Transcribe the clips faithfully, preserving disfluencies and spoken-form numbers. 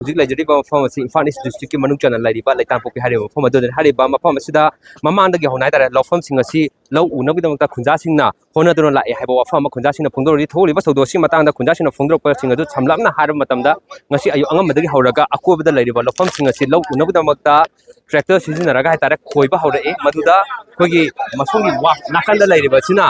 ꯍꯧꯖꯤꯛ ꯂꯩꯖꯔꯤꯕ ꯃꯐꯝ ꯑꯁꯤ ꯏꯝꯐꯥꯜ ꯏꯁ ꯗꯤꯁꯇ꯭ꯔꯤꯛꯀꯤ ꯃꯅꯨꯡ ꯆꯟꯅ ꯂꯩꯔꯤꯕ ꯂꯩꯇꯥꯝꯄꯣꯛꯄꯤ ꯍꯥꯏꯔꯤꯕ ꯃꯐꯝ ꯑꯗꯨꯗꯅꯤ꯫ ꯍꯥꯏꯔꯤꯕ ꯃꯐꯝ ꯑꯁꯤꯗ ꯃꯃꯥꯡꯗꯒꯤ ꯍꯧꯅ ꯍꯥꯏꯇꯥꯔꯦ, ꯂꯧꯐꯝꯁꯤꯡ ꯑꯁꯤ ꯂꯧ ꯎꯅꯕꯒꯤꯗꯃꯛꯇ ꯈꯨꯟꯖꯥꯁꯤꯡꯅ ꯍꯣꯠꯅꯗꯨꯅ ꯂꯥꯛꯑꯦ ꯍꯥꯏꯕ ꯋꯥꯐꯝ ꯑꯃ ꯈꯨꯟꯖꯥꯁꯤꯡꯅ ꯐꯣꯡꯗꯣꯔꯛꯂꯤ꯫ ꯊꯣꯛꯂꯤꯕ ꯊꯧꯗꯣꯛ ꯑꯁꯤꯒꯤ ꯃꯇꯥꯡꯗ ꯈꯨꯟꯖꯥꯁꯤꯡꯅ ꯐꯣꯡꯗꯣꯔꯛꯄꯁꯤꯡ ꯑꯗꯨ ꯁꯝꯂꯞꯅ ꯍꯥꯏꯔꯕ ꯃꯇꯝꯗ, ꯉꯁꯤ ꯑꯌꯨꯛ ꯑꯉꯟꯕꯗꯒꯤ ꯍꯧꯔꯒ ꯑꯀꯣꯏꯕꯗ ꯂꯩꯔꯤꯕ ꯂꯧꯐꯝꯁꯤꯡ ꯑꯁꯤ ꯂꯧ ꯎꯅꯕꯒꯤꯗꯃꯛꯇ ꯇ꯭ꯔꯦꯛꯇꯔ ꯁꯤꯖꯤꯟꯅꯔꯒ ꯍꯥꯏꯇꯥꯔꯦ, ꯈꯣꯏꯕ ꯍꯧꯔꯛꯏ꯫ ꯃꯗꯨꯗ ꯑꯩꯈꯣꯏꯒꯤ ꯃꯁꯣꯝꯒꯤ ꯋꯥ ꯅꯥꯀꯟꯗ ꯂꯩꯔꯤꯕꯁꯤꯅ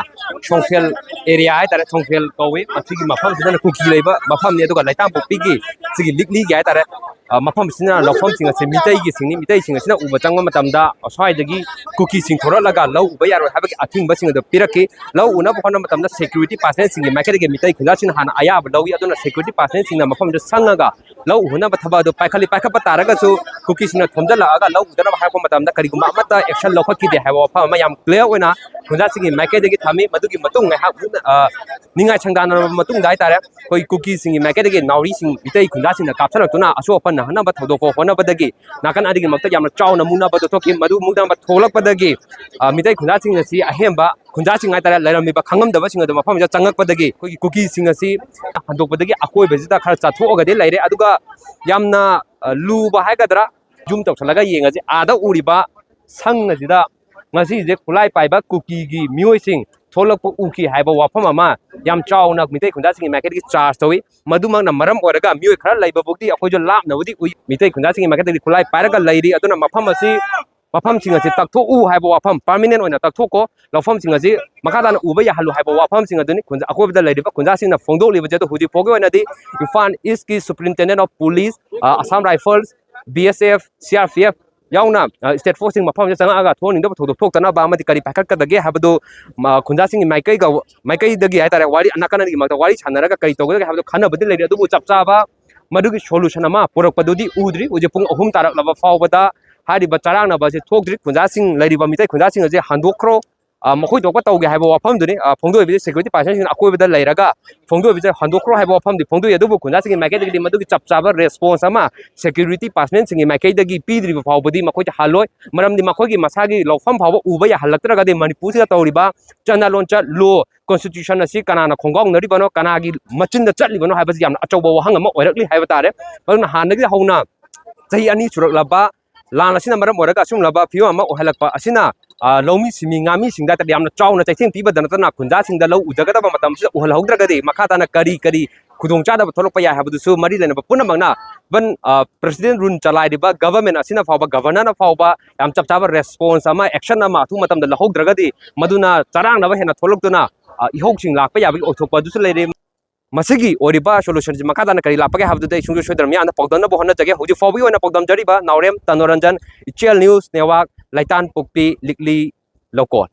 ꯁꯣꯡꯐꯦꯜ ꯑꯦꯔꯤꯌꯥ ꯍꯥꯏꯇꯥꯔꯦ, ꯁꯣꯡꯐꯦꯜ ꯀꯧꯏ꯫ ꯃꯁꯤꯒꯤ ꯃꯐꯝꯁꯤꯗꯅ ꯀꯨꯀꯤ ꯂꯩꯕ ꯃꯐꯝꯅꯤ꯫ ꯑꯗꯨꯒ ꯂꯩꯇꯥꯝꯄꯣꯛꯄꯤꯒꯤ ꯁꯤꯒꯤ ꯂꯤꯛꯂꯤꯒꯤ ꯍꯥꯏꯇꯥꯔꯦ, ꯑ, ꯃꯐꯝꯁꯤꯅ ꯂꯧꯐꯝꯁꯤꯡ ꯑꯁꯤ ꯃꯤꯇꯩꯒꯤꯁꯤꯡꯅꯤ꯫ ꯃꯤꯇꯩꯁꯤꯡ ꯑꯁꯤꯅ ꯎꯕ ꯆꯪꯕ ꯃꯇꯝꯗ ꯁ꯭ꯋꯥꯏꯗꯒꯤ ꯀꯨꯀꯤꯁꯤꯡ ꯊꯣꯔꯛꯂꯒ ꯂꯧ ꯎꯕ ꯌꯥꯔꯣꯏ ꯍꯥꯏꯕꯒꯤ ꯑꯊꯤꯡꯕꯁꯤꯡ ꯑꯗꯨ ꯄꯤꯔꯛꯈꯤ꯫ ꯂꯧ ꯎꯅꯕ ꯍꯣꯠꯅꯕ ꯃꯇꯝꯗ ꯁꯦꯀ꯭ꯌꯨꯔꯤꯇꯤ ꯄꯥꯔꯁꯟꯁꯤꯡꯒꯤ ꯃꯥꯏꯀꯩꯗꯒꯤ ꯃꯤꯇꯩ ꯈꯨꯟꯖꯥꯁꯤꯡꯅ ꯍꯥꯟꯅ ꯑꯌꯥꯕ ꯂꯧꯏ꯫ ꯑꯗꯨꯅ ꯁꯦꯀ꯭ꯌꯨꯔꯤꯇꯤ ꯄꯥꯔꯁꯟꯁꯤꯡꯅ ꯃꯐꯝꯗꯨ ꯁꯪꯉꯒ ꯂꯧ ꯎꯅꯕ ꯊꯕꯛ ꯑꯗꯨ ꯄꯥꯏꯈꯠꯂꯤ꯫ ꯄꯥꯏꯈꯠꯄ ꯇꯥꯔꯒꯁꯨ ꯀꯨꯀꯤꯁꯤꯡꯅ ꯊꯣꯝꯖꯤꯜꯂꯛꯑꯒ ꯂꯧ ꯎꯗꯅꯕ ꯍꯥꯏꯔꯛꯄ ꯃꯇꯝꯗ ꯀꯔꯤꯒꯨꯝꯕ ꯑꯃꯠꯇ ꯑꯦꯛꯁꯟ ꯂꯧꯈꯠꯈꯤꯗꯦ ꯍꯥꯏꯕ ꯋꯥꯐꯝ ꯑꯃ ꯌꯥꯝ ꯀ꯭ꯂꯤꯌꯥꯔ ꯑꯣꯏꯅ ꯈꯨꯟꯖꯥꯁꯤꯡꯒꯤ ꯃꯥꯏꯀꯩꯗꯒꯤ ꯊꯝꯃꯤ꯫ ꯃꯗꯨꯒꯤ ꯃꯇꯨꯡ ꯉꯥꯏꯍꯥꯛ, ꯑ, ꯅꯤꯡꯉꯥꯏ ꯁꯪꯗꯥꯅꯔꯕ ꯃꯇꯨꯡꯗ ꯍꯥꯏꯇꯥꯔꯦ, ꯑꯩꯈꯣꯏ ꯀꯨꯀꯤꯁꯤꯡꯒꯤ ꯃꯥꯏꯀꯩꯗꯒꯤ ꯅꯥꯎꯔꯤꯁꯤꯡ, ꯃꯤꯇꯩ ꯈꯨꯟꯖꯥꯁꯤꯡꯅ ꯀꯥꯞꯁꯤꯜꯂꯛꯇꯨꯅ ꯑꯁꯣꯛ ꯑꯄꯟ ꯅꯪꯍꯟꯅꯕ ꯊꯧꯗꯣꯛ ꯄꯣꯛꯅꯕꯗꯒꯤ ꯅꯥꯀꯟ ꯑꯅꯤꯒꯤꯃꯛꯇ ꯌꯥꯝꯅ ꯆꯥꯎꯅ ꯃꯨꯛꯅꯕꯗꯨ ꯊꯣꯛꯈꯤ꯫ ꯃꯗꯨ ꯃꯨꯛꯅꯕ ꯊꯣꯛꯂꯛꯄꯗꯒꯤ, ꯑ, ꯃꯤꯇꯩ ꯈꯨꯟꯖꯥꯁꯤꯡ ꯑꯁꯤ ꯑꯍꯦꯟꯕ ꯈꯨꯟꯖꯥꯁꯤꯡ ꯍꯥꯏꯇꯥꯔꯦ, ꯂꯩꯔꯝꯃꯤꯕ ꯈꯪꯉꯝꯗꯕꯁꯤꯡ ꯑꯗꯨ ꯃꯐꯝꯁꯤꯗ ꯆꯪꯉꯛꯄꯗꯒꯤ ꯑꯩꯈꯣꯏꯒꯤ ꯀꯨꯀꯤꯁꯤꯡ ꯑꯁꯤ ꯍꯟꯗꯣꯛꯄꯗꯒꯤ ꯑꯀꯣꯏꯕꯁꯤꯗ ꯈꯔ ꯆꯠꯊꯣꯛꯑꯒꯗꯤ ꯂꯩꯔꯦ꯫ ꯑꯗꯨꯒ ꯌꯥꯝꯅ, ꯑ, ꯂꯨꯕ ꯍꯥꯏꯒꯗ꯭ꯔꯥ, ꯖꯨꯝ ꯇꯧꯁꯜꯂꯒ ꯌꯦꯡꯉꯁꯤ, ꯑꯥꯗ ꯎꯔꯤꯕ ꯁꯪ ꯑꯁꯤꯗ ꯉꯁꯤꯁꯦ ꯈꯨꯠꯂꯥꯏ ꯄꯥꯏꯕ ꯀꯨꯀꯤꯒꯤ ꯃꯤꯑꯣꯏꯁꯤꯡ ꯊꯣꯛꯂꯛꯄ ꯎꯈꯤ ꯍꯥꯏꯕ ꯋꯥꯐꯝ ꯑꯃ ꯌꯥꯝ ꯆꯥꯎꯅ ꯃꯤꯇꯩ ꯈꯨꯟꯖꯥꯁꯤꯡꯒꯤ ꯃꯥꯏꯀꯩꯗꯒꯤ ꯆꯥꯔꯖ ꯇꯧꯏ꯫ ꯃꯗꯨꯃꯛꯅ ꯃꯔꯝ ꯑꯣꯏꯔꯒ ꯃꯤꯑꯣꯏ ꯈꯔ ꯂꯩꯕꯐꯥꯎꯗꯤ ꯑꯩꯈꯣꯏꯁꯨ ꯂꯥꯞꯅꯕꯨꯗꯤ ꯎꯏ꯫ ꯃꯤꯇꯩ ꯈꯨꯟꯖꯥꯁꯤꯡꯒꯤ ꯃꯥꯏꯀꯩꯗꯒꯤ ꯈꯨꯠꯂꯥꯏ ꯄꯥꯏꯔꯒ ꯂꯩꯔꯤ꯫ ꯑꯗꯨꯅ ꯃꯐꯝ ꯑꯁꯤ, ꯃꯐꯝꯁꯤꯡ ꯑꯁꯤ ꯇꯛꯊꯣꯛꯎ ꯍꯥꯏꯕ ꯋꯥꯐꯝ, ꯄꯥꯔꯃꯤꯅꯦꯟ ꯑꯣꯏꯅ ꯇꯛꯊꯣꯛꯀꯣ, ꯂꯧꯐꯝꯁꯤꯡ ꯑꯁꯤ ꯃꯈꯥ ꯇꯥꯅ ꯎꯕ ꯌꯥꯍꯜꯂꯨ ꯍꯥꯏꯕ ꯋꯥꯐꯝꯁꯤꯡ ꯑꯗꯨꯅꯤ ꯈꯨꯟꯖꯥ-, ꯑꯀꯣꯏꯕꯗ ꯂꯩꯔꯤꯕ ꯈꯨꯟꯖꯥꯁꯤꯡꯅ ꯐꯣꯡꯗꯣꯛꯂꯤꯕꯁꯦ꯫ ꯑꯗꯣ ꯍꯧꯖꯤꯛ ꯐꯥꯎꯒꯤ ꯑꯣꯏꯅꯗꯤ ꯏꯝꯐꯥꯜ ꯏꯁꯀꯤ ꯁꯨꯄ꯭ꯔꯤꯟꯇꯦꯟꯗꯦꯟ of police, uh, Assam rifles, B S F, C R P F ꯌꯥꯎꯅ, ꯑ, ꯁ꯭ꯇꯦꯠ ꯐꯣꯔꯁꯁꯤꯡ ꯃꯐꯝꯁꯤꯗ ꯆꯪꯉꯛꯑꯒ ꯊꯣꯛꯍꯟꯅꯤꯡꯗꯕ ꯊꯧꯗꯣꯛ ꯊꯣꯛꯇꯅꯕ ꯑꯃꯗꯤ ꯀꯔꯤ ꯄꯥꯏꯈꯠꯀꯗꯒꯦ ꯍꯥꯏꯕꯗꯨ, ꯃ-, ꯈꯨꯟꯖꯥꯁꯤꯡꯒꯤ ꯃꯥꯏꯀꯩꯒ, ꯃꯥꯏꯀꯩꯗꯒꯤ ꯍꯥꯏꯇꯥꯔꯦ, ꯋꯥꯔꯤ, ꯅꯥꯀꯟ ꯑꯅꯤꯒꯤ ꯃꯔꯛꯇ ꯋꯥꯔꯤ ꯁꯥꯟꯅꯔꯒ ꯀꯔꯤ ꯇꯧꯒꯗꯒꯦ ꯍꯥꯏꯕꯗꯨ ꯈꯟꯅꯕꯗꯤ ꯂꯩꯔꯤ꯫ ꯑꯗꯨꯕꯨ ꯆꯞ ꯆꯥꯕ ꯃꯗꯨꯒꯤ ꯁꯣꯂꯨꯁꯟ ꯑꯃ ꯄꯨꯔꯛꯄꯗꯨꯗꯤ ꯎꯗ꯭ꯔꯤ꯫ ꯍꯧꯖꯤꯛ ꯄꯨꯡ ꯑꯍꯨꯝ ꯇꯥꯔꯛꯂꯕ ꯐꯥꯎꯕꯗ ꯍꯥꯏꯔꯤꯕ ꯆꯔꯥꯡꯅꯕ ꯑꯁꯤ ꯊꯣꯛꯇ꯭ꯔꯤ꯫ ꯈꯨꯟꯖꯥꯁꯤꯡ, ꯂꯩꯔꯤꯕ ꯃꯤꯇꯩ ꯈꯨꯟꯖꯥꯁꯤꯡ ꯑꯁꯤ ꯍꯟꯗꯣꯛꯈ꯭ꯔꯣ, ꯑ, ꯃꯈꯣꯏ ꯊꯣꯛꯄ ꯇꯧꯒꯦ ꯍꯥꯏꯕ ꯋꯥꯐꯝꯗꯨꯅꯤ꯫ ꯑ, ꯐꯣꯡꯗꯣꯛꯏꯕꯁꯤ ꯁꯦꯀ꯭ꯌꯨꯔꯤꯇꯤ ꯄꯥꯔꯁꯟꯁꯤꯡꯅ ꯑꯀꯣꯏꯕꯗ ꯂꯩꯔꯒ ꯐꯣꯡꯗꯣꯛꯏꯕꯁꯦ ꯍꯟꯗꯣꯛꯈ꯭ꯔꯣ ꯍꯥꯏꯕ ꯋꯥꯐꯝꯗꯤ ꯐꯣꯡꯗꯣꯛꯏ꯫ ꯑꯗꯨꯕꯨ ꯈꯨꯟꯖꯥꯁꯤꯡꯒꯤ ꯃꯥꯏꯀꯩꯗꯒꯤꯗꯤ ꯃꯗꯨꯒꯤ ꯆꯞ ꯆꯥꯕ ꯔꯦꯁꯄꯣꯟꯁ ꯑꯃ ꯁꯦꯀ꯭ꯌꯨꯔꯤꯇꯤ ꯄꯥꯔꯁꯟꯁꯤꯡꯒꯤ ꯃꯥꯏꯀꯩꯗꯒꯤ ꯄꯤꯗ꯭ꯔꯤꯕ ꯐꯥꯎꯕꯗꯤ ꯃꯈꯣꯏꯗꯤ ꯍꯜꯂꯣꯏ꯫ ꯃꯔꯝꯗꯤ ꯃꯈꯣꯏꯒꯤ ꯃꯁꯥꯒꯤ ꯂꯧꯐꯝ ꯐꯥꯎꯕ ꯎꯕ ꯌꯥꯍꯜꯂꯛꯇ꯭ꯔꯒꯗꯤ ꯃꯅꯤꯄꯨꯔꯁꯤꯗ ꯇꯧꯔꯤꯕ ꯆꯠꯅ ꯂꯣꯟꯆꯠ, ꯂꯣ, ꯀꯣꯟꯁꯇꯤꯇ꯭ꯌꯨꯁꯟ ꯑꯁꯤ ꯀꯅꯥꯅ ꯈꯣꯡꯒꯥꯎꯅꯔꯤꯕꯅꯣ, ꯀꯅꯥꯒꯤ ꯃꯆꯤꯟꯗ ꯆꯠꯂꯤꯕꯅꯣ ꯍꯥꯏꯕꯁꯤ ꯌꯥꯝꯅ ꯑꯆꯧꯕ ꯋꯥꯍꯪ ꯑꯃ ꯑꯣꯏꯔꯛꯂꯤ ꯍꯥꯏꯕ ꯇꯥꯔꯦ꯫ ꯑꯗꯨꯅ ꯍꯥꯟꯅꯗꯒꯤ ꯍꯧꯅ ꯆꯍꯤ ꯑꯅꯤ ꯁꯨꯔꯛꯂꯕ ꯂꯥꯟ ꯑꯁꯤꯅ ꯃꯔꯝ ꯑꯣꯏꯔꯒ ꯑꯁꯤꯒꯨꯝꯂꯕ ꯐꯤꯕꯝ ꯑꯃ ꯑꯣꯏꯍꯜꯂꯛꯄ ꯑꯁꯤꯅ, ꯑ, ꯂꯧꯃꯤ ꯁꯤꯟꯃꯤ ꯉꯥꯃꯤꯁꯤꯡꯗ ꯍꯥꯏꯇꯥꯔꯦ ꯌꯥꯝꯅ ꯆꯥꯎꯅ ꯆꯩꯊꯦꯡ ꯄꯤꯕꯗ ꯅꯠꯇꯅ ꯈꯨꯟꯖꯥꯁꯤꯡꯗ ꯂꯧ ꯎꯖꯒꯗꯕ ꯃꯇꯝꯁꯤꯗ ꯎꯍꯜꯍꯧꯗ꯭ꯔꯒꯗꯤ ꯃꯈꯥ ꯇꯥꯅ ꯀꯔꯤ ꯀꯔꯤ ꯈꯨꯗꯣꯡꯆꯥꯗꯕ ꯊꯣꯛꯂꯛꯄ ꯌꯥꯏ ꯍꯥꯏꯕꯗꯨꯁꯨ ꯃꯔꯤ ꯂꯩꯅꯕ ꯄꯨꯝꯅꯃꯛꯅ, even, ꯑ, ꯄ꯭ꯔꯁꯤꯗꯦꯟ ꯔꯨꯜ ꯆꯂꯥꯏꯔꯤꯕ ꯒꯚꯔꯟꯃꯦꯟ ꯑꯁꯤꯅ ꯐꯥꯎꯕ, ꯒꯚꯔꯅꯔꯅ ꯐꯥꯎꯕ ꯌꯥꯝ ꯆꯞ ꯆꯥꯕ ꯔꯦꯁꯄꯣꯟꯁ ꯑꯃ, ꯑꯦꯛꯁꯟ ꯑꯃ ꯑꯊꯨꯕ ꯃꯇꯝꯗ ꯂꯧꯍꯧꯗ꯭ꯔꯒꯗꯤ ꯃꯗꯨꯅ ꯆꯔꯥꯡꯅꯕ ꯍꯦꯟꯅ ꯊꯣꯛꯂꯛꯇꯨꯅ, ꯑ, ꯏꯍꯧꯁꯤꯡ ꯂꯥꯛꯄ ꯌꯥꯕꯒꯤ ꯑꯣꯏꯊꯣꯛꯄ ꯑꯗꯨꯁꯨ ꯂꯩꯔꯦ꯫ ꯃꯁꯤꯒꯤ ꯑꯣꯏꯔꯤꯕ ꯁꯣꯂꯨꯁꯟꯁꯤ ꯃꯈꯥ ꯇꯥꯅ ꯀꯔꯤ ꯂꯥꯛꯄꯒꯦ ꯍꯥꯏꯕꯗꯨꯗꯤ ꯑꯩ ꯁꯨꯡꯁꯣꯏ ꯁꯣꯏꯗꯅ ꯃꯤꯌꯥꯝꯗ ꯄꯥꯎꯗꯝꯅꯕ ꯍꯣꯠꯅꯖꯒꯦ꯫ ꯍꯧꯖꯤꯛ ꯐꯥꯎꯕꯒꯤ ꯑꯣꯏꯅ ꯄꯥꯎꯗꯝꯖꯔꯤꯕ ꯅꯥꯎꯔꯦꯝ ꯇꯅꯣꯔꯟꯖꯟ, ꯏꯆꯦꯜ ꯅ꯭ꯌꯨꯁ ꯅꯦꯠꯋꯥꯔꯛ, ꯂꯩꯇꯥꯟ ꯄꯣꯛꯄꯤ, ꯂꯤꯛꯂꯤ, ꯂꯧꯀꯣꯟ꯫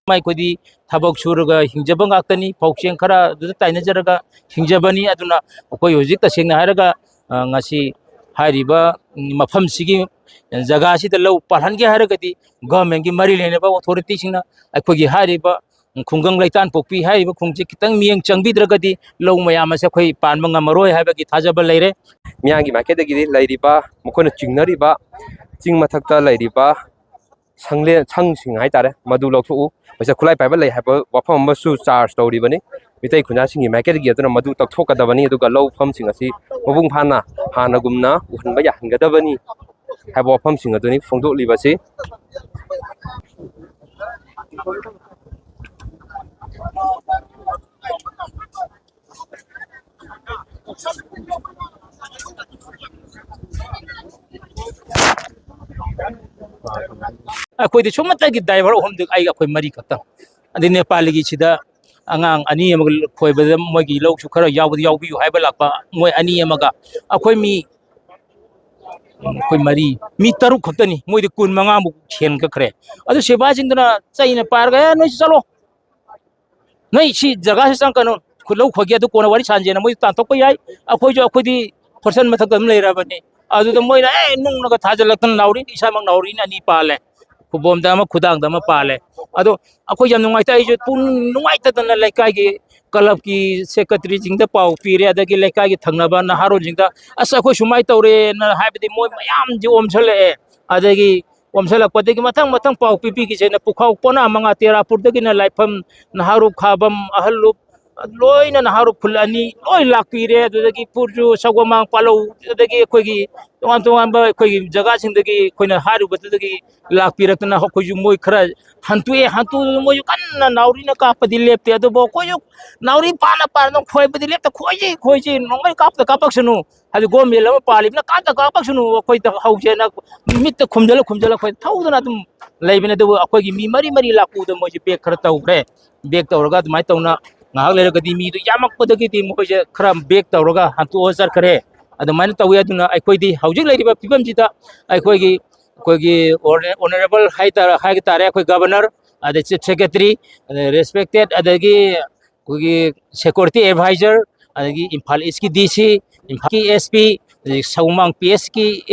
ꯑꯩꯈꯣꯏꯗꯤ ꯊꯕꯛ ꯁꯨꯔꯒ ꯍꯤꯡꯖꯕ ꯉꯥꯛꯇꯅꯤ, ꯐꯧ ꯆꯦꯡ ꯈꯔ ꯑꯗꯨꯗ ꯇꯥꯏꯅꯖꯔꯒ ꯍꯤꯡꯖꯕꯅꯤ꯫ ꯑꯗꯨꯅ ꯑꯩꯈꯣꯏ ꯍꯧꯖꯤꯛ ꯇꯁꯦꯡꯅ ꯍꯥꯏꯔꯒ, ꯑ, ꯉꯁꯤ ꯍꯥꯏꯔꯤꯕ, ꯎꯝ, ꯃꯐꯝꯁꯤꯒꯤ ꯖꯒꯥꯁꯤꯗ ꯂꯧ ꯄꯥꯜꯍꯟꯒꯦ ꯍꯥꯏꯔꯒꯗꯤ ꯒꯚꯔꯟꯃꯦꯟꯒꯤ ꯃꯔꯤ ꯂꯩꯅꯕ ꯑꯣꯊꯣꯔꯤꯇꯤꯁꯤꯡꯅ ꯑꯩꯈꯣꯏꯒꯤ ꯍꯥꯏꯔꯤꯕ ꯈꯨꯡꯒꯪ ꯂꯩꯇꯥꯟ ꯄꯣꯛꯄꯤ ꯍꯥꯏꯔꯤꯕ ꯈꯨꯡꯁꯤ ꯈꯤꯇꯪ ꯃꯤꯠꯌꯦꯡ ꯆꯪꯕꯤꯗ꯭ꯔꯒꯗꯤ ꯂꯧ ꯃꯌꯥꯝ ꯑꯁꯦ ꯑꯩꯈꯣꯏ ꯄꯥꯟꯕ ꯉꯝꯃꯔꯣꯏ ꯍꯥꯏꯕꯒꯤ ꯊꯥꯖꯕ ꯂꯩꯔꯦ꯫ ꯃꯤꯌꯥꯝꯒꯤ ꯃꯥꯏꯀꯩꯗꯒꯤꯗꯤ ꯂꯩꯔꯤꯕ, ꯃꯈꯣꯏꯅ ꯆꯤꯡꯅꯔꯤꯕ ꯆꯤꯡ ꯃꯊꯛꯇ ꯂꯩꯔꯤꯕ ꯁꯪꯂꯦꯟ, ꯁꯪꯁꯤꯡ ꯍꯥꯏꯇꯥꯔꯦ, ꯃꯗꯨ ꯂꯧꯊꯣꯛꯎ, ꯃꯁꯤꯗ ꯈꯨꯠꯂꯥꯏ ꯄꯥꯏꯕ ꯂꯩ ꯍꯥꯏꯕ ꯋꯥꯐꯝ ꯑꯃꯁꯨ ꯆꯥꯔꯖ ꯇꯧꯔꯤꯕꯅꯤ꯫ ꯃꯤꯇꯩ ꯈꯨꯟꯖꯥꯁꯤꯡꯒꯤ ꯃꯥꯏꯀꯩꯗꯒꯤ ꯑꯗꯨꯅ ꯃꯗꯨ ꯇꯧꯊꯣꯛꯀꯗꯕꯅꯤ, ꯑꯗꯨꯒ ꯂꯧ ꯐꯝꯁꯤꯡ ꯑꯁꯤ ꯃꯄꯨꯡ ꯐꯥꯅ ꯍꯥꯟꯅꯒꯨꯝꯅ ꯎꯍꯟꯕ ꯌꯥꯍꯟꯒꯗꯕꯅꯤ ꯍꯥꯏꯕ ꯋꯥꯐꯝꯁꯤꯡ ꯑꯗꯨꯅꯤ ꯐꯣꯡꯗꯣꯛꯂꯤꯕꯁꯤ꯫ ꯑꯩꯈꯣꯏꯗꯤ ꯁꯨꯝꯃꯠꯇꯒꯤ ꯗ꯭ꯔꯥꯏꯚꯔ ꯑꯍꯨꯝꯗꯤ, ꯑꯩ, ꯑꯩꯈꯣꯏ ꯃꯔꯤ ꯈꯛꯇꯪ꯫ ꯑꯗꯩ ꯅꯦꯄꯥꯂꯤꯒꯤꯁꯤꯗ ꯑꯉꯥꯡ ꯑꯅꯤ ꯑꯃꯒ ꯈꯣꯏꯕꯗ ꯃꯣꯏꯒꯤ ꯂꯧꯁꯨ ꯈꯔ ꯌꯥꯎꯕꯗꯤ ꯌꯥꯎꯕꯤꯌꯨ ꯍꯥꯏꯕ ꯂꯥꯛꯄ ꯃꯣꯏ ꯑꯅꯤ ꯑꯃꯒ꯫ ꯑꯩꯈꯣꯏ ꯃꯤ, ꯑꯩꯈꯣꯏ ꯃꯔꯤ, ꯃꯤ ꯇꯔꯨꯛ ꯈꯛꯇꯅꯤ꯫ ꯃꯣꯏꯗꯤ ꯀꯨꯟ ꯃꯉꯥꯃꯨꯛ ꯍꯦꯟꯒꯠꯈ꯭ꯔꯦ꯫ ꯑꯗꯨ ꯁꯤꯐꯥꯏꯁꯤꯡꯗꯨꯅ ꯆꯩꯅ ꯄꯥꯏꯔꯒ, "ꯑꯦ, ꯅꯣꯏꯁꯨ ꯆꯠꯂꯣ꯫ ꯅꯣꯏ ꯁꯤ ꯖꯒꯥꯁꯤ ꯆꯪꯉꯛꯀꯅꯨ꯫ ꯈꯨꯠ ꯂꯧ ꯈꯣꯏꯒꯦ, ꯑꯗꯨ ꯀꯣꯟꯅ ꯋꯥꯔꯤ ꯁꯥꯟꯁꯦꯅ" ꯃꯣꯏ ꯇꯥꯟꯊꯣꯛꯄ ꯌꯥꯏ꯫ ꯑꯩꯈꯣꯏꯁꯨ, ꯑꯩꯈꯣꯏꯗꯤ ꯐꯣꯔꯁꯟ ꯃꯊꯛꯇ ꯑꯗꯨꯝ ꯂꯩꯔꯕꯅꯤ꯫ ꯑꯗꯨꯗ ꯃꯣꯏꯅ, "ꯑꯦ, ꯅꯨꯡꯅꯒ ꯊꯥꯖꯤꯜꯂꯛꯇꯅ ꯅꯥꯎꯔꯤ, ꯏꯁꯥꯃꯛ ꯅꯥꯎꯔꯤꯅ ꯑꯅꯤ ꯄꯥꯜꯂꯦ꯫ ꯈꯨꯕꯣꯝꯗ ꯑꯃ, ꯈꯨꯗꯥꯡꯗ ꯑꯃ ꯄꯥꯜꯂꯦ꯫ ꯑꯗꯣ ꯑꯩꯈꯣꯏ ꯌꯥꯝ ꯅꯨꯡꯉꯥꯏꯇꯦ꯫ ꯑꯩꯁꯨ ꯄꯨꯛꯅꯤꯡ ꯅꯨꯡꯉꯥꯏꯇꯗꯅ ꯂꯩꯀꯥꯏꯒꯤ ꯀ꯭ꯂꯕꯀꯤ ꯁꯦꯀ꯭ꯔꯦꯇꯔꯤꯁꯤꯡꯗ ꯄꯥꯎ ꯄꯤꯔꯦ, ꯑꯗꯒꯤ ꯂꯩꯀꯥꯏꯒꯤ ꯊꯪꯅꯕ ꯅꯍꯥꯔꯣꯜꯁꯤꯡꯗ, "ꯑꯁ, ꯑꯩꯈꯣꯏ ꯁꯨꯃꯥꯏꯅ ꯇꯧꯔꯦꯅ", ꯍꯥꯏꯕꯗꯤ ꯃꯣꯏ ꯃꯌꯥꯝꯁꯤ ꯑꯣꯝꯁꯜꯂꯛꯑꯦ꯫ ꯑꯗꯒꯤ ꯑꯣꯝꯁꯜꯂꯛꯄꯗꯒꯤ ꯃꯊꯪ ꯃꯊꯪ ꯄꯥꯎ ꯄꯤꯕꯤꯈꯤꯁꯦꯅ ꯄꯨꯈꯥꯎ ꯄꯣꯅꯥ ꯃꯉꯥ, ꯇꯦꯔꯥꯄꯨꯔꯗꯒꯤꯅ ꯂꯥꯏꯐꯝ, ꯅꯍꯥꯔꯨꯞ ꯈꯥꯕꯝ, ꯑꯍꯜꯂꯨꯞ, ꯂꯣꯏꯅ ꯅꯍꯥꯔꯨꯞ ꯈꯨꯜ ꯑꯅꯤ ꯂꯣꯏ ꯂꯥꯛꯄꯤꯔꯦ꯫ ꯑꯗꯨꯗꯒꯤ ꯄꯨꯔꯖꯨ, ꯁꯒꯣꯃꯥꯡ, ꯄꯥꯂꯧ, ꯑꯗꯒꯤ ꯑꯩꯈꯣꯏꯒꯤ ꯇꯣꯉꯥꯟ ꯇꯣꯉꯥꯟꯕ ꯑꯩꯈꯣꯏꯒꯤ ꯖꯒꯥꯁꯤꯡꯗꯒꯤ ꯑꯩꯈꯣꯏꯅ ꯍꯥꯏꯔꯨꯕꯗꯨꯗꯒꯤ ꯂꯥꯛꯄꯤꯔꯛꯇꯅ ꯑꯩꯈꯣꯏꯁꯨ ꯃꯣꯏ ꯈꯔ ꯍꯟꯇꯣꯛꯑꯦ꯫ ꯍꯟꯇꯣꯛꯑꯒ ꯃꯣꯏꯁꯨ ꯀꯟꯅ ꯅꯥꯎꯔꯤꯅ ꯀꯥꯞꯄꯗꯤ ꯂꯦꯞꯇꯦ꯫ ꯑꯗꯨꯕꯨ ꯑꯩꯈꯣꯏꯁꯨ ꯅꯥꯎꯔꯤ ꯄꯥꯅ ꯄꯥꯅ ꯈꯣꯏꯕꯗꯤ ꯂꯦꯞꯇ, "ꯈꯣꯏꯁꯤ, ꯈꯣꯏꯁꯤ, ꯅꯣꯡꯃꯩ ꯀꯥꯞꯇ ꯀꯥꯞꯄꯛꯁꯅꯨ, ꯍꯥꯏꯗꯤ ꯒꯣꯔꯃꯦꯟ ꯑꯃ ꯄꯥꯜꯂꯤꯕꯅ ꯀꯥꯞꯇ ꯀꯥꯞꯄꯛꯁꯅꯨ, ꯑꯩꯈꯣꯏꯗ ꯍꯧꯁꯦꯅ" ꯃꯤꯠꯇ ꯈꯨꯝꯖꯤꯜꯂ ꯈꯨꯝꯖꯤꯜꯂ ꯑꯩꯈꯣꯏ ꯊꯧꯗꯅ ꯑꯗꯨꯝ ꯂꯩꯕꯅꯦ꯫ ꯑꯗꯨꯕꯨ ꯑꯩꯈꯣꯏꯒꯤ ꯃꯤ ꯃꯔꯤ ꯃꯔꯤ ꯂꯥꯛꯄꯗ ꯃꯣꯏꯁꯦ ꯕꯦꯛ ꯈꯔ ꯇꯧꯈ꯭ꯔꯦ꯫ ꯕꯦꯛ ꯇꯧꯔꯒ ꯑꯗꯨꯃꯥꯏꯅ ꯇꯧꯅ ꯉꯥꯏꯍꯥꯛ ꯂꯩꯔꯒꯗꯤ ꯃꯤꯗꯨ ꯌꯥꯝꯃꯛꯄꯗꯒꯤꯗꯤ ꯃꯈꯣꯏꯁꯦ ꯈꯔ ꯕꯦꯛ ꯇꯧꯔꯒ ꯍꯟꯇꯣꯛꯑ ꯆꯠꯈ꯭ꯔꯦ꯫ ꯑꯗꯨꯃꯥꯏꯅ ꯇꯧꯋꯤ꯫ ꯑꯗꯨꯅ ꯑꯩꯈꯣꯏꯗꯤ ꯍꯧꯖꯤꯛ ꯂꯩꯔꯤꯕ ꯐꯤꯕꯝꯁꯤꯗ ꯑꯩꯈꯣꯏꯒꯤ, ꯑꯩꯈꯣꯏꯒꯤ ꯑꯣꯅꯔꯦꯕꯜ ꯍꯥꯏꯇꯥꯔꯦ, ꯍꯥꯏꯕ ꯇꯥꯔꯦ, ꯑꯩꯈꯣꯏ ꯒꯕꯔꯅꯔ, ꯑꯗꯩ ꯆꯤꯐ ꯁꯦꯀ꯭ꯔꯦꯇꯔꯤ, ꯑꯗꯩ ꯔꯦꯁꯄꯦꯛꯇꯦꯠ, ꯑꯗꯒꯤ ꯑꯩꯈꯣꯏꯒꯤ ꯁꯦꯀ꯭ꯌꯨꯔꯤꯇꯤ ꯑꯦꯗꯚꯥꯏꯖꯔ, ꯑꯗꯒꯤ ꯏꯝꯐꯥꯜ ꯏꯁꯀꯤ ꯗꯤ ꯁꯤ, ꯏꯝꯐꯥꯜꯒꯤ ꯑꯦꯁ ꯄꯤ, ꯑꯗꯒꯤ ꯁꯧꯃꯥꯡ ꯄꯤ ꯑꯦꯁꯀꯤ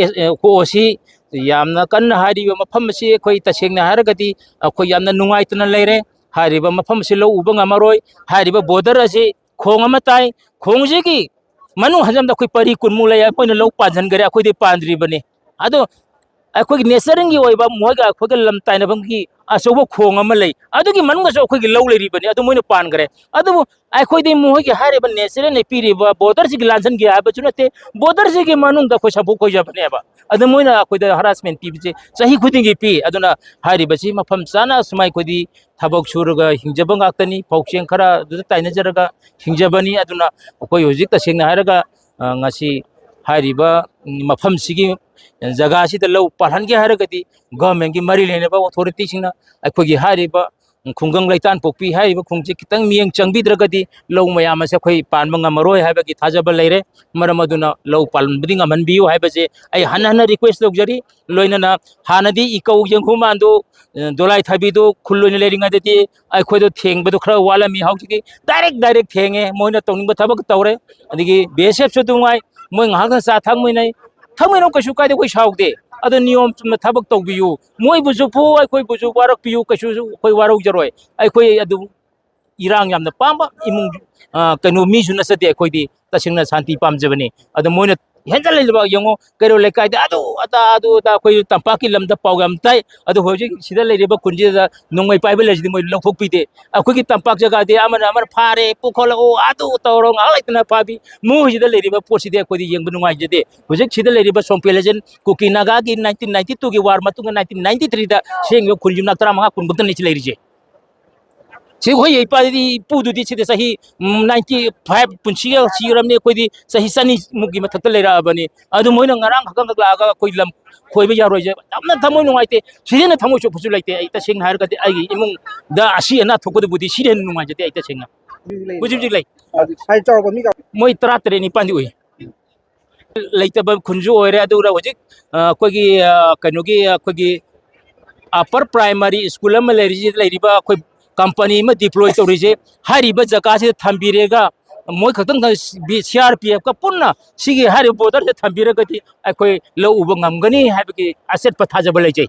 ꯑꯣ ꯁꯤ, ꯌꯥꯝꯅ ꯀꯟꯅ ꯍꯥꯏꯔꯤꯕ ꯃꯐꯝ ꯑꯁꯤ ꯑꯩꯈꯣꯏ ꯇꯁꯦꯡꯅ ꯍꯥꯏꯔꯒꯗꯤ ꯑꯩꯈꯣꯏ ꯌꯥꯝꯅ ꯅꯨꯡꯉꯥꯏꯇꯅ ꯂꯩꯔꯦ꯫ ꯍꯥꯏꯔꯤꯕ ꯃꯐꯝ ꯑꯁꯤ ꯂꯧ ꯎꯕ ꯉꯝꯃꯔꯣꯏ꯫ ꯍꯥꯏꯔꯤꯕ ꯕꯣꯔꯗꯔ ꯑꯁꯤ ꯈꯣꯡ ꯑꯃ ꯇꯥꯏ, ꯈꯣꯡꯁꯤꯒꯤ ꯃꯅꯨꯡ ꯍꯟꯖꯟꯕꯗ ꯑꯩꯈꯣꯏ ꯄꯔꯤ ꯀꯨꯟꯃꯨꯛ ꯂꯩ, ꯑꯩꯈꯣꯏꯅ ꯂꯧ ꯄꯥꯟꯁꯤꯟꯈꯔꯦ, ꯑꯩꯈꯣꯏꯗꯤ ꯄꯥꯟꯗ꯭ꯔꯤꯕꯅꯤ꯫ ꯑꯗꯣ ꯑꯩꯈꯣꯏꯒꯤ ꯅꯦꯆꯔꯦꯜꯒꯤ ꯑꯣꯏꯕ ꯃꯈꯣꯏꯒ ꯑꯩꯈꯣꯏꯒ ꯂꯝ ꯇꯥꯏꯅꯐꯝꯒꯤ ꯑꯆꯧꯕ ꯈꯣꯡ ꯑꯃ ꯂꯩ, ꯑꯗꯨꯒꯤ ꯃꯅꯨꯡꯗꯁꯨ ꯑꯩꯈꯣꯏꯒꯤ ꯂꯧ ꯂꯩꯔꯤꯕꯅꯤ, ꯑꯗꯨ ꯃꯣꯏꯅ ꯄꯥꯟꯈ꯭ꯔꯦ꯫ ꯑꯗꯨꯕꯨ ꯑꯩꯈꯣꯏꯗꯤ ꯃꯈꯣꯏꯒꯤ ꯍꯥꯏꯔꯤꯕ ꯅꯦꯆꯔꯦꯜꯅ ꯄꯤꯔꯤꯕ ꯕꯣꯔꯗꯔꯁꯤꯒꯤ ꯂꯥꯟꯖꯟꯒꯦ ꯍꯥꯏꯕꯁꯨ ꯅꯠꯇꯦ, ꯕꯣꯔꯗꯔꯁꯤꯒꯤ ꯃꯅꯨꯡꯗ ꯑꯩꯈꯣꯏ ꯁꯥꯐꯨ ꯈꯣꯏꯖꯕꯅꯦꯕ꯫ ꯑꯗꯨ ꯃꯣꯏꯅ ꯑꯩꯈꯣꯏꯗ ꯍꯔꯥꯁꯃꯦꯟ ꯄꯤꯕꯁꯦ ꯆꯍꯤ ꯈꯨꯗꯤꯡꯒꯤ ꯄꯤ꯫ ꯑꯗꯨꯅ ꯍꯥꯏꯔꯤꯕꯁꯤ ꯃꯐꯝ ꯆꯥꯅ ꯁꯨꯃꯥꯏ ꯑꯩꯈꯣꯏꯗꯤ ꯊꯕꯛ ꯁꯨꯔꯒ ꯍꯤꯡꯖꯕ ꯉꯥꯛꯇꯅꯤ, ꯐꯧ ꯆꯦꯡ ꯈꯔ ꯑꯗꯨꯗ ꯇꯥꯏꯅꯖꯔꯒ ꯍꯤꯡꯖꯕꯅꯤ꯫ ꯑꯗꯨꯅ ꯑꯩꯈꯣꯏ ꯍꯧꯖꯤꯛ ꯇꯁꯦꯡꯅ ꯍꯥꯏꯔꯒ, ꯑ, ꯉꯁꯤ ꯍꯥꯏꯔꯤꯕ, ꯎꯝ, ꯃꯐꯝꯁꯤꯒꯤ ꯖꯒꯥꯁꯤꯗ ꯂꯧ ꯄꯥꯜꯍꯟꯒꯦ ꯍꯥꯏꯔꯒꯗꯤ ꯒꯚꯔꯟꯃꯦꯟꯒꯤ ꯃꯔꯤ ꯂꯩꯅꯕ ꯑꯣꯊꯣꯔꯤꯇꯤꯁꯤꯡꯅ ꯑꯩꯈꯣꯏꯒꯤ ꯍꯥꯏꯔꯤꯕ ꯈꯨꯡꯒꯪ ꯂꯩꯇꯥꯟ ꯄꯣꯛꯄꯤ ꯍꯥꯏꯔꯤꯕ ꯈꯨꯡꯒꯪꯁꯤ ꯈꯤꯇꯪ ꯃꯤꯠꯌꯦꯡ ꯆꯪꯕꯤꯗ꯭ꯔꯒꯗꯤ ꯂꯧ ꯃꯌꯥꯝ ꯑꯁꯦ ꯑꯩꯈꯣꯏ ꯄꯥꯟꯕ ꯉꯝꯃꯔꯣꯏ ꯍꯥꯏꯕꯒꯤ ꯊꯥꯖꯕ ꯂꯩꯔꯦ꯫ ꯃꯔꯝ ꯑꯗꯨꯅ ꯂꯧ ꯄꯥꯜꯍꯟꯕꯗꯤ ꯉꯝꯍꯟꯕꯤꯌꯨ ꯍꯥꯏꯕꯁꯦ ꯑꯩ ꯍꯟꯅ ꯍꯟꯅ ꯔꯤꯀ꯭ꯋꯦꯁ ꯇꯧꯖꯔꯤ꯫ ꯂꯣꯏꯅꯅ ꯍꯥꯟꯅꯗꯤ ꯏꯀꯧ ꯌꯦꯡꯈꯨ ꯃꯥꯟꯗꯨ, ꯑ, ꯗꯣꯂꯥꯏ ꯊꯥꯕꯤꯗꯨ ꯈꯨꯜ ꯑꯣꯏꯅ ꯂꯩꯔꯤꯉꯩꯗꯗꯤ ꯑꯩꯈꯣꯏꯗꯣ ꯊꯦꯡꯕꯗꯣ ꯈꯔ ꯋꯥꯠꯂꯝꯃꯤ꯫ ꯍꯧꯖꯤꯛꯇꯤ ꯗꯥꯏꯔꯦꯛ ꯗꯥꯏꯔꯦꯛ ꯊꯦꯡꯉꯦ, ꯃꯣꯏꯅ ꯇꯧꯅꯤꯡꯕ ꯊꯕꯛ ꯇꯧꯔꯦ꯫ ꯑꯗꯒꯤ ꯕꯤ ꯑꯦꯁ ꯑꯦꯐꯁꯨ ꯑꯗꯨꯝ ꯉꯥꯏ, ꯃꯣꯏ ꯉꯥꯏꯍꯥꯛꯇꯪ ꯆꯥ ꯊꯛꯃꯤꯟꯅꯩ, ꯊꯛꯃꯤꯟꯅꯧ, ꯀꯩꯁꯨ ꯀꯥꯏꯗꯦ, ꯑꯩꯈꯣꯏ ꯁꯥꯎꯗꯦ꯫ ꯑꯗꯨ ꯅꯤꯌꯣꯝ ꯆꯨꯝꯅ ꯊꯕꯛ ꯇꯧꯕꯤꯌꯨ, ꯃꯣꯏꯕꯨꯁꯨ ꯐꯨ, ꯑꯩꯈꯣꯏꯕꯨꯁꯨ ꯋꯥꯔꯛꯄꯤꯌꯨ, ꯀꯩꯁꯨ ꯑꯩꯈꯣꯏ ꯋꯥꯔꯧꯖꯔꯣꯏ꯫ ꯑꯩꯈꯣꯏ ꯑꯗꯨ ꯏꯔꯥꯡ ꯌꯥꯝꯅ ꯄꯥꯝꯕ ꯏꯃꯨꯡ, ꯑ, ꯀꯩꯅꯣ, ꯃꯤꯁꯨ ꯅꯠꯆꯗꯦ ꯑꯩꯈꯣꯏꯗꯤ꯫ ꯇꯁꯦꯡꯅ ꯁꯥꯟꯇꯤ ꯄꯥꯝꯖꯕꯅꯤ꯫ ꯑꯗꯣ ꯃꯣꯏꯅ ꯍꯦꯟꯖꯜꯂꯛꯏꯕ ꯌꯦꯡꯉꯣ, ꯀꯩꯔꯣꯜ ꯂꯩꯀꯥꯏꯗ ꯑꯗꯨ ꯑꯗꯥ, ꯑꯗꯨ ꯑꯗꯥ, ꯑꯩꯈꯣꯏ ꯇꯝꯄꯥꯛꯀꯤ ꯂꯝꯗ ꯄꯥꯎ ꯌꯥꯝ ꯇꯥꯏ꯫ ꯑꯗꯣ ꯍꯧꯖꯤꯛ ꯁꯤꯗ ꯂꯩꯔꯤꯕ ꯈꯨꯟꯁꯤꯗ ꯅꯣꯡꯃꯩ ꯄꯥꯏꯕ ꯂꯩꯔꯤꯁꯤꯗꯤ ꯃꯣꯏ ꯂꯧꯊꯣꯛꯄꯤꯗꯦ꯫ ꯑꯩꯈꯣꯏꯒꯤ ꯇꯝꯄꯥꯛ ꯖꯒꯥꯗꯤ ꯑꯃꯅ ꯑꯃꯅ ꯐꯥꯔꯦ, ꯄꯨꯈꯠꯂꯛꯑꯣ, ꯑꯗꯨ ꯇꯧꯔꯣ, ꯉꯥꯏꯍꯥꯛ ꯂꯩꯇꯅ ꯐꯥꯕꯤ꯫ ꯃꯣꯏꯁꯤꯗ ꯂꯩꯔꯤꯕ ꯄꯣꯠꯁꯤꯗꯤ ꯑꯩꯈꯣꯏꯗꯤ ꯌꯦꯡꯕ ꯅꯨꯡꯉꯥꯏꯖꯗꯦ꯫ ꯍꯧꯖꯤꯛ ꯁꯤꯗ ꯂꯩꯔꯤꯕ ꯁꯣꯝꯄꯦ ꯂꯦꯖꯦꯟ ꯀꯨꯀꯤ ꯅꯥꯒꯥꯒꯤ ꯅꯥꯏꯟꯇꯤꯟ ꯅꯥꯏꯟꯇꯤ ꯇꯨꯒꯤ ꯋꯥꯔ ꯃꯇꯨꯡꯗ ꯅꯥꯏꯟꯇꯤꯟ ꯅꯥꯏꯟꯇꯤ ꯊ꯭ꯔꯤꯗ ꯁꯦꯡꯉꯤꯕ ꯈꯨꯟ ꯌꯨꯝꯅꯥꯛ ꯇꯔꯥꯃꯉꯥ ꯀꯨꯟ ꯈꯛꯇꯅꯤ ꯁꯤ ꯂꯩꯔꯤꯁꯦ꯫ ꯁꯤ ꯑꯩꯈꯣꯏ ꯏꯄꯥꯗꯤ, ꯏꯄꯨꯗꯨꯗꯤ ꯁꯤꯗ ꯆꯍꯤ, ꯎꯝ, ꯅꯥꯏꯟꯇꯤ ꯐꯥꯏꯚ ꯄꯨꯟꯁꯤꯒ ꯁꯤꯔꯕꯅꯤ꯫ ꯑꯩꯈꯣꯏꯗꯤ ꯆꯍꯤ ꯆꯅꯤꯃꯨꯛꯀꯤ ꯃꯊꯛꯇ ꯂꯩꯔꯛꯑꯕꯅꯤ꯫ ꯑꯗꯨ ꯃꯣꯏꯅ ꯉꯔꯥꯡ ꯈꯛꯇꯪꯈꯛ ꯂꯥꯛꯑꯒ ꯑꯩꯈꯣꯏ ꯂꯝ ꯈꯣꯏꯕ ꯌꯥꯔꯣꯏꯁꯦ ꯌꯥꯝꯅ ꯊꯃꯣꯏ ꯅꯨꯡꯉꯥꯏꯇꯦ꯫ ꯁꯤꯗꯅ ꯊꯃꯣꯏ ꯁꯣꯛꯄꯁꯨ ꯂꯩꯇꯦ꯫ ꯑꯩ ꯇꯁꯦꯡꯅ ꯍꯥꯏꯔꯒꯗꯤ ꯑꯩꯒꯤ ꯏꯃꯨꯡꯗ ꯑꯁꯤ ꯑꯅꯥ ꯊꯣꯛꯄꯗꯨꯕꯨꯗꯤ ꯁꯤꯅ ꯍꯦꯟꯅ ꯅꯨꯡꯉꯥꯏꯖꯗꯦ꯫ ꯑꯩ ꯇꯁꯦꯡꯅ ꯍꯧꯖꯤꯛ ꯍꯧꯖꯤꯛ ꯂꯩ꯫ ꯍꯥꯏꯗꯤ ꯁꯥꯏꯖ ꯆꯥꯎꯔꯕ ꯃꯤ ꯀꯌꯥ? ꯃꯣꯏ ꯇꯔꯥ ꯇꯔꯦꯠ ꯅꯤꯄꯥꯟꯗꯤ ꯎꯏ꯫ ꯂꯩꯇꯕ ꯈꯨꯟꯁꯨ ꯑꯣꯏꯔꯦ꯫ ꯑꯗꯨꯒ ꯍꯧꯖꯤꯛ, ꯑ, ꯑꯩꯈꯣꯏꯒꯤ, ꯑ, ꯀꯩꯅꯣꯒꯤ, ꯑꯩꯈꯣꯏꯒꯤ ꯑꯄꯔ ꯄ꯭ꯔꯥꯏꯃꯥꯔꯤ ꯁ꯭ꯀꯨꯜ ꯑꯃ ꯂꯩꯔꯤꯁꯤ, ꯂꯩꯔꯤꯕ ꯑꯩꯈꯣꯏ ꯀꯝꯄꯅꯤ ꯑꯃ ꯗꯤꯄ꯭ꯂꯣꯏ ꯇꯧꯔꯤꯁꯦ, ꯍꯥꯏꯔꯤꯕ ꯖꯒꯥꯁꯤꯗ ꯊꯝꯕꯤꯔꯒ ꯃꯣꯏ ꯈꯛꯇꯪ ꯁꯤ ꯑꯥꯔ ꯄꯤ ꯑꯦꯐꯀ ꯄꯨꯟꯅ ꯁꯤꯒꯤ ꯍꯥꯏꯔꯤꯕ ꯕꯣꯔꯗꯔꯁꯦ ꯊꯝꯕꯤꯔꯒꯗꯤ ꯑꯩꯈꯣꯏ ꯂꯧ ꯎꯕ ꯉꯝꯒꯅꯤ ꯍꯥꯏꯕꯒꯤ ꯑꯆꯦꯠꯄ ꯊꯥꯖꯕ ꯂꯩꯖꯩ꯫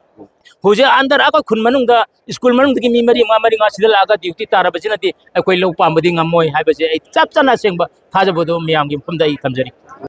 ꯍꯧꯖꯤꯛ ꯑꯟꯗꯔ ꯑꯩꯈꯣꯏ ꯈꯨꯟ ꯃꯅꯨꯡꯗ, ꯁ꯭ꯀꯨꯜ ꯃꯅꯨꯡꯗꯒꯤ ꯃꯤ ꯃꯔꯤ ꯃꯉꯥ, ꯃꯔꯤ ꯃꯉꯥ ꯁꯤꯗ ꯂꯥꯛꯑꯒ ꯗ꯭ꯌꯨꯇꯤ ꯇꯥꯔꯕꯁꯤꯅꯗꯤ ꯑꯩꯈꯣꯏ ꯂꯧ ꯄꯥꯝꯕꯗꯤ ꯉꯝꯃꯣꯏ ꯍꯥꯏꯕꯁꯦ ꯑꯩ ꯆꯞ ꯆꯥꯅ ꯑꯁꯦꯡꯕ ꯊꯥꯖꯕꯗꯣ ꯃꯌꯥꯝꯒꯤ ꯃꯐꯝꯗ ꯑꯩ ꯊꯝꯖꯔꯤ꯫